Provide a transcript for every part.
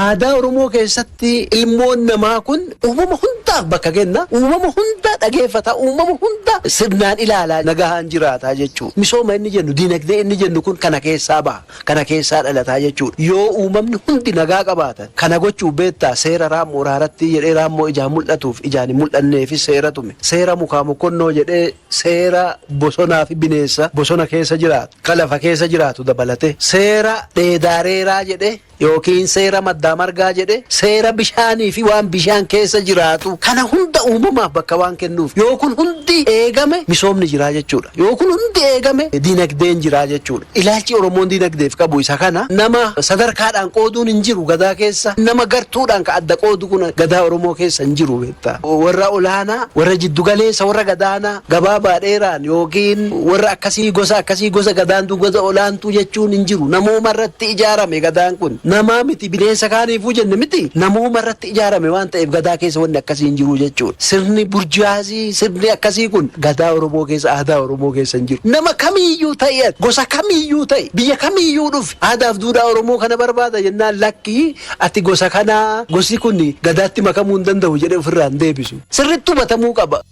Aadaa Oromoo keessatti ilmoon namaa kun uumama hundaaf bakka kenna, uumama hunda dhageeffata, uumama hunda sirnaan ilaalaa nagahaan jiraataa jechuudha. Misooma inni jennu, diinagdee inni jennu kun kana keessaa baha, kana keessaa dhalataa jechuudha. Yoo uumamni hundi nagaa qabaatan kana gochuu beektaa seera raammoo raaratti jedhee raammoo ijaan mul'atuuf ijaan hin mul'anneefis seera tume. Seera mukaa mokkonnoo jedhee seera bosonaa fi bineensa bosona keessa jiraatu, ka lafa keessa jiraatu dabalate seera dheedaareeraa jedhee yookiin seera maddaa margaa jedhe seera bishaanii fi waan bishaan keessa jiraatu kana hunda uumamaaf bakka waan kennuuf yoo kun hundi eegame misoomni jiraa jechuudha. Yoo kun hundi eegame dinagdeen jiraa jechuudha. Ilaalchi Oromoon dinagdeef qabu isa kana. Nama sadarkaadhaan qooduun hin jiru gadaa keessa. Nama gartuudhaan ka adda qoodu kun gadaa Oromoo keessa hin jiru beektaa. Warra olaanaa, warra jiddugaleessa, warra gadaanaa, gabaabaa dheeraan yookiin warra akkasii gosa akkasii gosa gadaantuu gosa olaantuu jechuun hin jiru. Namooma irratti ijaarame gadaan kun. Namaa miti bineensa kaaniifuu jenne miti namooma irratti ijaarame waan ta'eef gadaa keessa wanni akkasii hin jiru jechuudha. Sirni burjaazii sirni akkasii kun gadaa Oromoo keessa aadaa Oromoo keessa hin jiru. Nama kamiiyyuu ta'i ati gosa kamiiyyuu ta'i biyya kamiiyyuu dhufi aadaaf duudhaa Oromoo kana barbaada jennaan lakkii ati gosa kanaa gosi kun gadaatti makamuu hin danda'u jedhee ofirraa hin deebisu. Sirriitti hubatamuu qaba.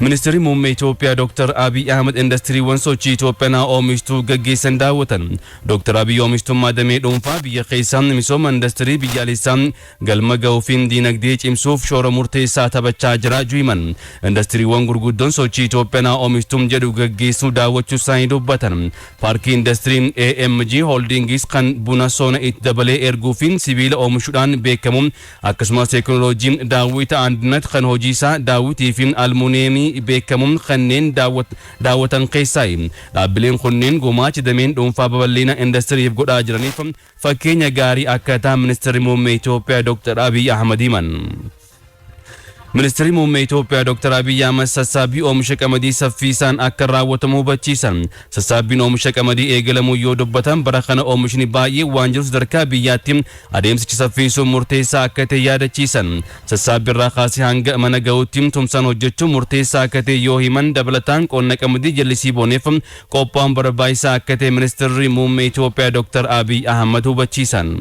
Ministirri Muummee Itoophiyaa Dr. Abiy Ahmad indastiriiwwan sochii Itoophiyaan oomishtuu gaggeessan daawwatan. Dr. Abiy oomishtummaa damee dhuunfaa biyya keessaa misooma indastirii biyyaalessaa galma ga'uu fi diinagdee cimsuuf shoora murteessaa taphachaa jiraachuu himan. Indastiriiwwan gurguddoon sochii Itoophiyaan oomishtuu jedhu gaggeessuu daawwachuu isaanii dubbatan. Paarkii indastirii AMG Holdings kan buna sona itti dabalee erguu fi sibiila oomishuudhaan beekamu akkasumas teekinooloojii daawwita Andinet kan hojii isaa daawwitii fi almuuniyeemii beekamu kanneen daawwatan keessaayi. Dhaabbileen kunneen gumaacha dameen dhuunfaa babal'ina indastiriif godhaa jiraniif fakkeenya gaarii akka ta'an ministeerri muummee Itoophiyaa Dr. Abiy Ahmad himan. Ministeerri muummee Itoophiyaa Dr. Abiy Ahmad sassaabbii oomisha qamadii saffisaan akka raawwatamu hubachiisan. Sassaabbiin oomisha qamadii eegalamuu yoo dubbatan bara kana oomishni baay'ee waan jiru sadarkaa biyyaatti adeemsichi saffisuun murteessaa akka ta'e yaadachiisan. Sassaabbii irraa kaasee hanga mana ga'utti tumsaan hojjechuun murteessaa akka ta'e yoo himan dabalataan qonna qamadii jallisii boneef qophaa'uun barbaachisaa akka ta'e ministeerri muummee Itoophiyaa Dr. Abiy Ahmad hubachiisan.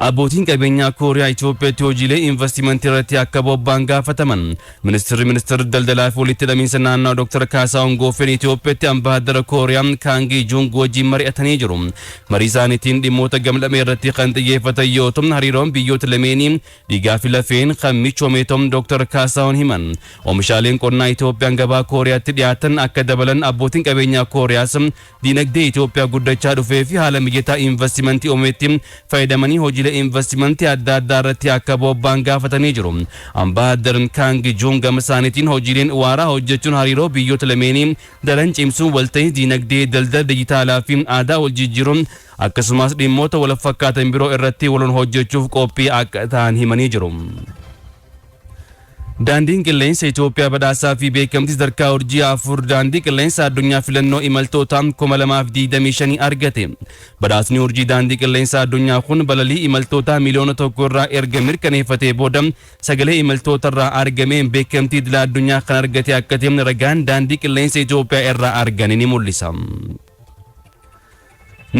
Abbootiin qabeenyaa Kooriyaa Itoophiyaatti hojiilee investimentii irratti akka bobba'an gaafataman. Ministeerri ministeerri daldalaa fi walitti hidhamiinsa naannoo Dr. Kaasaahun Goofeen Itoophiyaatti ambaasaaddara Kooriyaa Kaangii Juung wajjin mari'atanii jiru. Marii isaaniitiin dhimmoota gamlamee irratti kan xiyyeeffatan yoo ta'u hariiroon biyyoota lameenii dhiigaa fi lafeen kan michoome ta'u Dr. Kaasaahun himan. Oomishaaleen qonnaa Itoophiyaan gabaa Kooriyaatti dhiyaatan akka dabalan abbootiin qabeenyaa Kooriyaas diinagdee Itoophiyaa guddachaa dhufee fi haala mijataa investimentii uumetti fayyadamanii hojiilee investimentii adda addaa irratti akka bobba'an gaafatanii jiru. Ambaasaaddar Kaang Juun gama isaaniitiin hojiileen waaraa hojjechuun hariiroo biyyoota lameenii daran cimsuun walta'ii diinagdee daldala dijitaalaa fi aadaa wal jijjiiruun akkasumas dhimmoota wal fakkaatan biroo irratti waliin hojjechuuf qophii akka ta'an himanii jiru. Daandiin qilleensa Itoophiyaa badhaasaa fi beekamtii sadarkaa urjii 4 daandii qilleensa addunyaa filannoo imaltoota 2025 argate. Badhaasni urjii daandii qilleensa addunyaa kun balalii imaltoota 1 miliyoona irraa erga mirkaneeffatee booda sagalee imaltoota irraa argameen beekamtii idila addunyaa kan argate akka ta'e ragaan daandii qilleensa Itoophiyaa irraa argame ni mul'isa.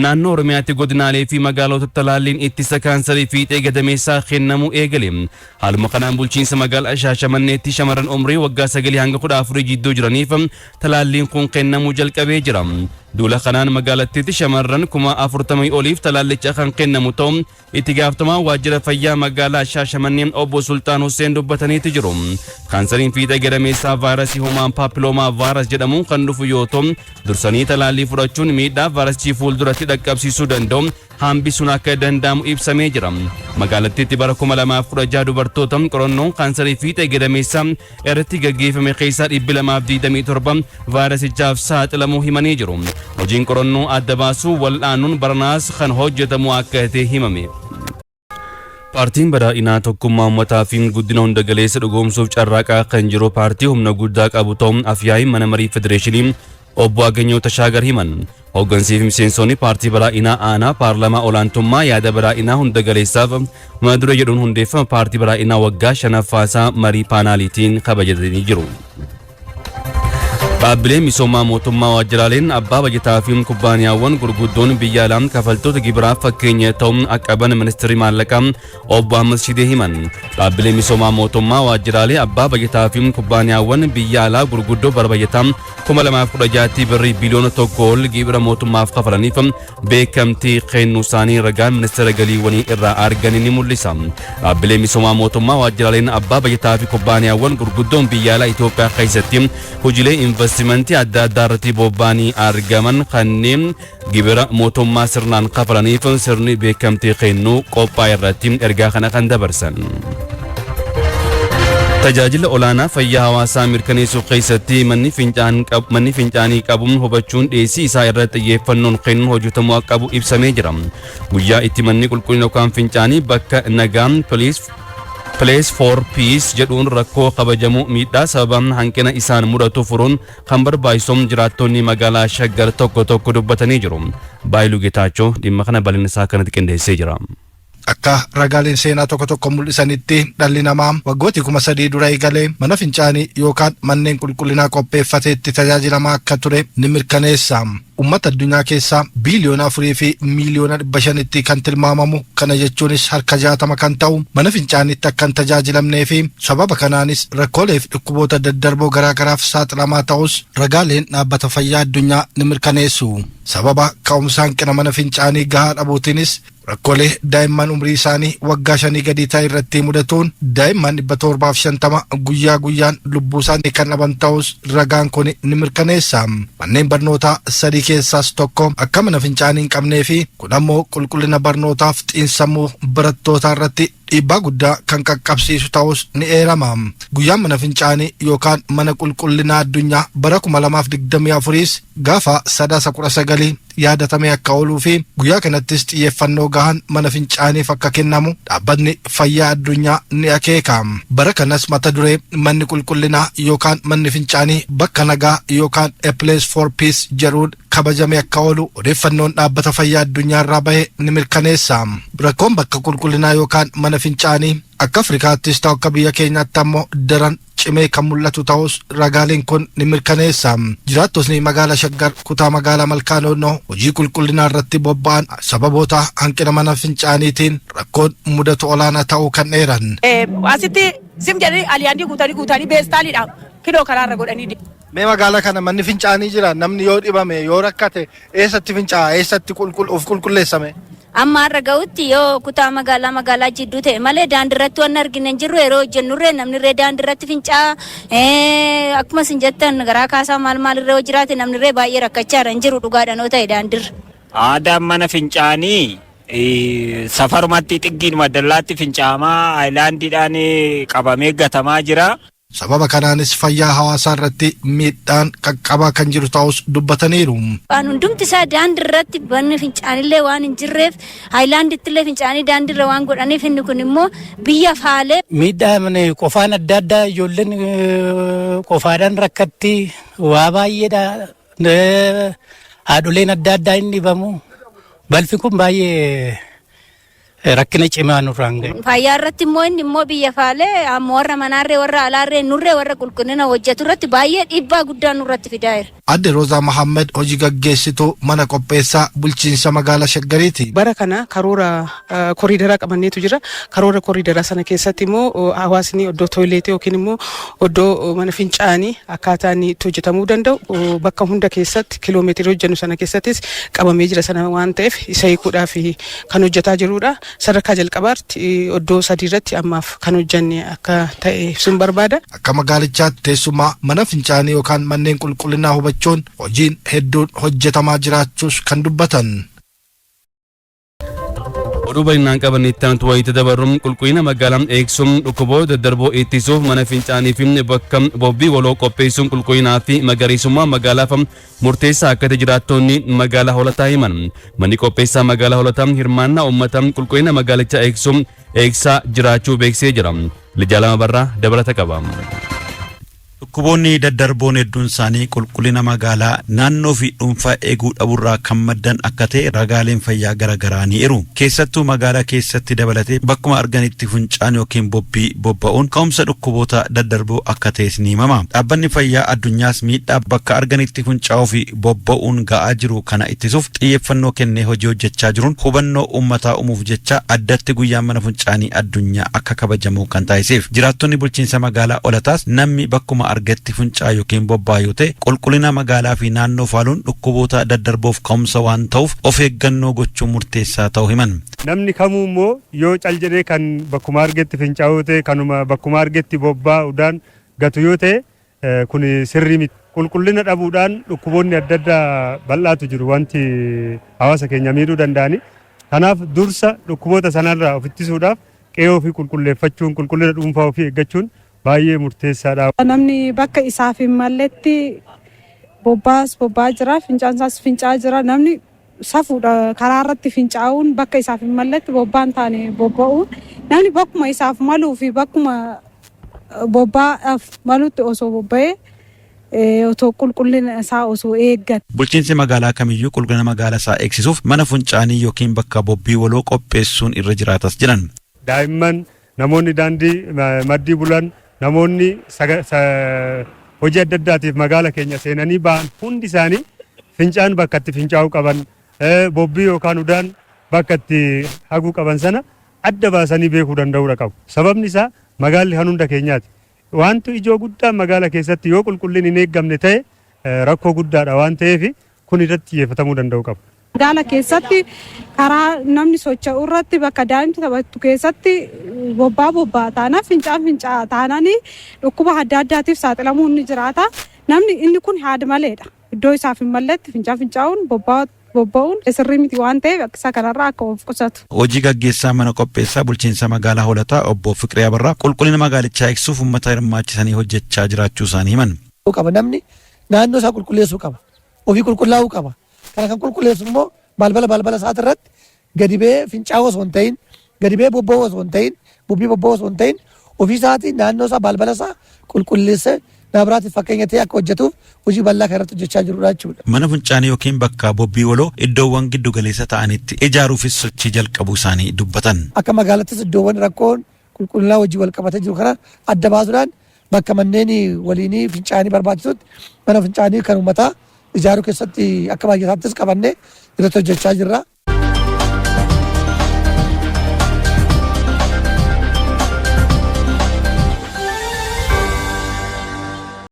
Naannoo Oromiyaatti godinaalee fi magaalota talaalliin ittisa kaansarii fiixee gadameessaa kennamuu eegale. Haaluma kanaan bulchiinsa magaalaa Shaashamanneetti shamarran umrii waggaa 9 hanga 14 jidduu jiraniif talaalliin kun kennamuu jalqabee jira. Duula kanaan magaalattiitti shamarran 40,000 oliif talaallicha kan kennamu ta'u itti gaafatamaa waajjira fayyaa magaalaa Shaashamannee obbo Sultaan Hussein dubbataniiti jiru. Kaansariin fiixee gadameessaa vaayirasii human papilloma virus jedhamuun kan dhufu yoo ta'u dursanii talaallii fudhachuun miidhaa vaayirasii fuulduratti dhaqqabsiisuu danda'u hambisuun akka danda'amu ibsamee jira. Magaalattiitti bara 2016 dubartoota qorannoon kaansarii fiixee gadameessaa irratti gaggeeffame keessaa 227 vaayirasichaaf saaxilamuu himanii jiru. Hojiin qorannoo adda baasuu wal'aanuun baranaas kan hojjetamu akka ta'e himame. Paartiin badhaadhinaa tokkummaa uummataa fi guddina hunda galeessa dhugoomsuuf carraaqaa kan jiru paartii humna guddaa qabu ta'uun afyaa'iin mana marii federeeshinii obbo Aganyoo Tashaagar himan. Hooggansii fi miseensonni paartii badhaadhinaa aanaa paarlaamaa olaantummaa yaada badhaadhinaa hunda galeessaaf mata duree jedhuun hundeeffama paartii badhaadhinaa waggaa shanaffaasaa marii paanaaliitiin kabajatanii jiru. Dhaabbileen misoomaa mootummaa, waajjiraaleen abbaa bajataa fi kubbaaniyaawwan gurguddoon biyya alaa kafaltoota gibiraaf fakkeenya ta'uun akka qaban Ministeerri Maallaqaa Obbo Ahmad Shidee himan. Dhaabbileen misoomaa mootummaa, waajjiraalee abbaa bajataa fi kubbaaniyaawwan biyya alaa gurguddoo bara bajataa 2016tti birrii biliyoona 1 ol gibira mootummaaf kafalaniif beekamtii kennuu isaanii ragaan ministeera galiiwwanii irraa arganii ni mul'isa. Dhaabbileen misoomaa mootummaa, waajjiraaleen abbaa bajataa fi kubbaaniyaawwan gurguddoon biyya alaa Itoophiyaa keessatti hojiilee investimentii adda addaa irratti bobba'anii argaman kanneen gibira mootummaa sirnaan kafalaniif sirni beekamtii kennuu qophaa'e irratti ergaa kana kan dabarsan. Tajaajila olaanaa fayyaa hawaasaa mirkaneessuu keessatti manni fincaanii qabuun hubachuun dhiyeessii isaa irratti xiyyeeffannoon kennuun hojjetamuu akka qabu ibsamee jira. Guyyaa itti manni qulqullina yookaan fincaanii bakka nagaan Place for Peace jedhuun rakkoo kabajamu miidhaa sababa hanqina isaan mudatu furuun kan barbaachisu jiraattonni magaalaa Shaggar tokko tokko dubbatanii jiru. Baayiluu Geetaachoo dhimma kana bal'ina isaa kanatti qindeessee jira. Akka ragaaleen seenaa tokko tokko mul'isanitti, dhalli namaa waggooti 3000 dura eegalee mana fincaanii yookaan manneen qulqullinaa qopheeffateetti tajaajilamaa akka ture ni mirkaneessa. Uummata addunyaa keessaa 4,500,000,000 kan tilmaamamu, kana jechuunis harka 60 kan ta'u, mana fincaaniitti akka hin tajaajilamnee fi sababa kanaanis rakkoolee fi dhukkuboota daddarboo garaagaraaf saaxilamaa ta'us ragaaleen Dhaabbata Fayyaa Addunyaa ni mirkaneessu. Sababa ka'umsa hanqina mana fincaanii gahaa dhabuutiinis rakkoolee daa'imman umrii isaanii waggaa 5 gadii ta'e irratti mudatuun daa'imman 750 guyyaa guyyaan lubbuu isaanii kan dhaban ta'us ragaan kun ni mirkaneessa. Manneen barnootaa sadii keessaas tokko akka mana fincaanii hin qabnee fi kun ammoo qulqullina barnootaaf xiinsammuu barattootaa irratti dhiibbaa guddaa kan qaqqabsiisu ta'us ni eerama. Guyyaan mana fincaanii yookaan mana qulqullinaa addunyaa bara 2024s gaafa Sadaasa 19 yaadatamee akka ooluu fi guyyaa kanattis xiyyeeffannoo gahaan mana fincaaniif akka kennamu Dhaabbatni Fayyaa Addunyaa ni akeeka. Bara kanas mata duree manni qulqullinaa yookaan manni fincaanii bakka nagaa yookaan "A Place for Peace" jedhuun kabajamee akka oolu odeeffannoon Dhaabbata Fayyaa Addunyaa irraa bahe ni mirkaneessa. Rakkoon bakka qulqullinaa yookaan mana fincaanii akka Afrikaattis ta'u akka biyya keenyaatti ammoo daran cimee kan mul'atu ta'us ragaaleen kun ni mirkaneessa. Jiraattotni magaalaa Shaggar, kutaa magaalaa Malkaa Noonnoo hojii qulqullinaa irratti bobba'an, sababoota hanqina mana fincaaniitiin rakkoon mudatu olaanaa ta'uu kan eeran. Asitti sim jedhanii aliyaandii guutanii guutanii beestaaliidhaan kiloo karaarra godhanii. Mee magaalaa kana manni fincaanii jira? Namni yoo dhibame, yoo rakkate, eessatti fincaa'a? Eessatti of qulqulleessame? Amma har'a ga'utti yoo kutaa magaalaa magaalaa jidduu ta'e malee daandiirratti waan argine hin jirru. Yeroo hojjennurree namnirree daandiirratti fincaa'a. Akkuma isin jettan garaa kaasaa maal maalirree yoo jiraate namnirree baay'ee rakkachaa hin jiru, dhugaadhaan yoo ta'e daandirra. Aadaan mana fincaanii safarumatti xiggiidhuma dallaatti fincaa'amaa aayilaandiidhaan qabamee gatamaa jira. Sababa kanaanis fayyaa hawaasaa irratti miidhaan qaqqabaa kan jiru ta'us dubbataniiru. Waan hundumti isaa daandii irratti manni fincaanillee waan hin jirreef, haayilaanditti illee fincaanii daandiirra waan godhaniif, inni kun immoo biyya faalee. Miidhaan qofaan adda addaa, ijoolleen qofaadhaan rakkatti, waa baay'eedha. Haadholeen adda addaa hin dhibamu. Balfi kun baay'ee rakkina cimaa nurraan gahe. Fayyaa irratti immoo inni immoo biyya faalee, amma warra manaarree, warra alaarree, nurree warra qulqullina hojjetu irratti baay'ee dhiibbaa guddaa nurratti fidaa jira. Adde Roozaa Mahammed hojii gaggeessituu mana qopheessaa bulchiinsa magaalaa Shaggariiti. Bara kana karoora koriidaraa qabanneetu jira. Karoora koriidaraa sana keessatti immoo hawaasni iddoo toiletii yookiin immoo iddoo mana fincaanii akkaataa inni itti hojjetamuu danda'u bakka hunda keessatti kiloomeetirii hojjennu sana keessattis qabamee jira. Sana waan ta'eef isa hiikuudhaaf kan hojjetaa jirudha. Sadarkaa jalqabaatti iddoo sadii irratti ammaaf kan hojjenne akka ta'e ibsuun barbaada. Akka magaalichaatti teessumaa mana fincaanii yookaan manneen qulqullinaa hubachuun hojiin hedduun hojjetamaa jiraachuus kan dubbatan. Oduu bal'inaan qabanitti aantu wayita dabarru, qulqullina magaalaa eegsuun, dhukkuboota daddarboo ittisuuf mana fincaanii fi bakka bobbii waloo qopheessuun qulqullinaa fi magariisummaa magaalaaf murteessaa akka ta'e jiraattonni magaalaa Holataa himan. Manni qopheessaa magaalaa Holataa hirmaannaa uummataa qulqullina magaalichaa eegsuun eegsaa jiraachuu beeksisee jira. Lijaalama Barraa dabalata qaba. Dhukkuboonni daddarboon hedduun isaanii qulqullina magaalaa, naannoo fi dhuunfaa eeguu dhabuurraa kan maddan akka ta'e ragaaleen fayyaa garaagaraa ni eeru. Keessattuu magaalaa keessatti dabalatee bakkuma arganitti funcaan yookiin bobbii bobba'uun ka'umsa dhukkuboota daddarboo akka ta'es ni himama. Dhaabbanni fayyaa addunyaas miidhaa bakka arganitti fincaa'uu fi bobba'uun ga'aa jiru kana ittisuuf xiyyeeffannoo kennee hojii hojjechaa jiruun hubannoo uummataa uumuuf jecha addatti guyyaan mana fincaanii addunyaa akka kabajamu kan taasiseef. Jiraattonni bulchiinsa magaalaa Holataas namni bakkuma argatti fincaa yookiin bobbaa yoo ta'e qulqullina magaalaa fi naannoo faaluun dhukkuboota daddarboof ka'umsa waan ta'uuf of eeggannoo gochuun murteessaa ta'uu himan. Namni kamuu immoo yoo cal jedhee kan bakkuma argetti fincaa'uu ta'e, kanuma bakkuma argetti bobbaa udaan gatu yoo ta'e, kun sirrii miti. Qulqullina dhabuudhaan dhukkuboonni adda addaa bal'aatu jiru wanti hawaasa keenya miidhuu danda'ani. Kanaaf dursa dhukkuboota sanarraa of ittisuudhaaf qe'ee ofii qulqulleeffachuun, qulqullina dhuunfaa ofii eeggachuun baay'ee murteessaadha. Namni bakka isaaf hin malletti bobbaas bobbaa jira, fincaan isaas fincaa'aa jira. Namni safuudha karaa irratti fincaa'uun, bakka isaaf hin malletti bobbaan taane bobba'uun, namni bakkuma isaaf maluu fi bakkuma bobbaadhaaf malutti osoo bobba'ee, otoo qulqullina isaa osoo eeggate. Bulchiinsi magaalaa kamiyyuu qulqullina magaalaa isaa eegsisuuf mana fincaanii yookiin bakka bobbii waloo qopheessuun irra jiraatas jedhan. Daa'imman, namoonni daandii maddii bulan, namoonni hojii adda addaatiif magaala keenya seenanii ba'an hundi isaanii fincaan bakka itti fincaa'uu qaban, bobbii yookaan udaan bakka itti haguu qaban sana adda baasanii beekuu danda'uudha qabu. Sababni isaa magaalli kan hunda keenyaati. Wanti ijoo guddaan magaala keessatti yoo qulqullinni hin eeggamne ta'e rakkoo guddaadha waan ta'eef kun irratti xiyyeeffatamuu danda'u qaba. Magaala keessatti karaa namni socho'u irratti, bakka daa'imti taphattu keessatti bobbaa bobbaa taanaan, fincaan fincaa'aa taanaan, dhukkuba adda addaatiif saaxilamuun ni jiraata. Namni inni kun haada maleedha. Iddoo isaaf hin malletti fincaan fincaa'uun, bobbaa bobba'uun sirrii miti waan ta'eef isa kanarraa akka of qusatu. Hojii gaggeessaa mana qopheessaa bulchiinsa magaalaa Hoolataa obbo Fiqiree Abarraa qulqullina magaalichaa eegsuuf uummata hirmaachisanii hojjechaa jiraachuu isaanii himan. Qaba, namni naannoo isaa qulqulleessuu qaba. Ofii qulqullaa'uu qaba. Kana kan qulqulleessu immoo balbala balbala isaati irratti gadi ba'ee fincaa'uu osoo hin ta'in, gadi ba'ee bobba'uu osoo hin ta'in, bubbii bobba'uu osoo hin ta'in, ofii isaatii naannoo isaa, balbala isaa qulqulleessee nama biraatiif fakkeenya ta'e akka hojjetuuf hojii bal'aa kan irratti hojjechaa jirudha jechuudha. Mana fincaanii yookiin bakka bobbii waloo iddoowwan giddu galeessa ta'anitti ijaaruufis sochii jalqabuu isaanii dubbatan. Akka magaalattis iddoowwan rakkoon qulqullinaa hojii wal qabatee jiru kana adda baasuudhaan bakka manneen waliinii fincaanii barbaachisutti mana fincaanii kan uummataa ijaaruu keessatti akka baay'ataattis qabannee irratti hojjechaa jirra.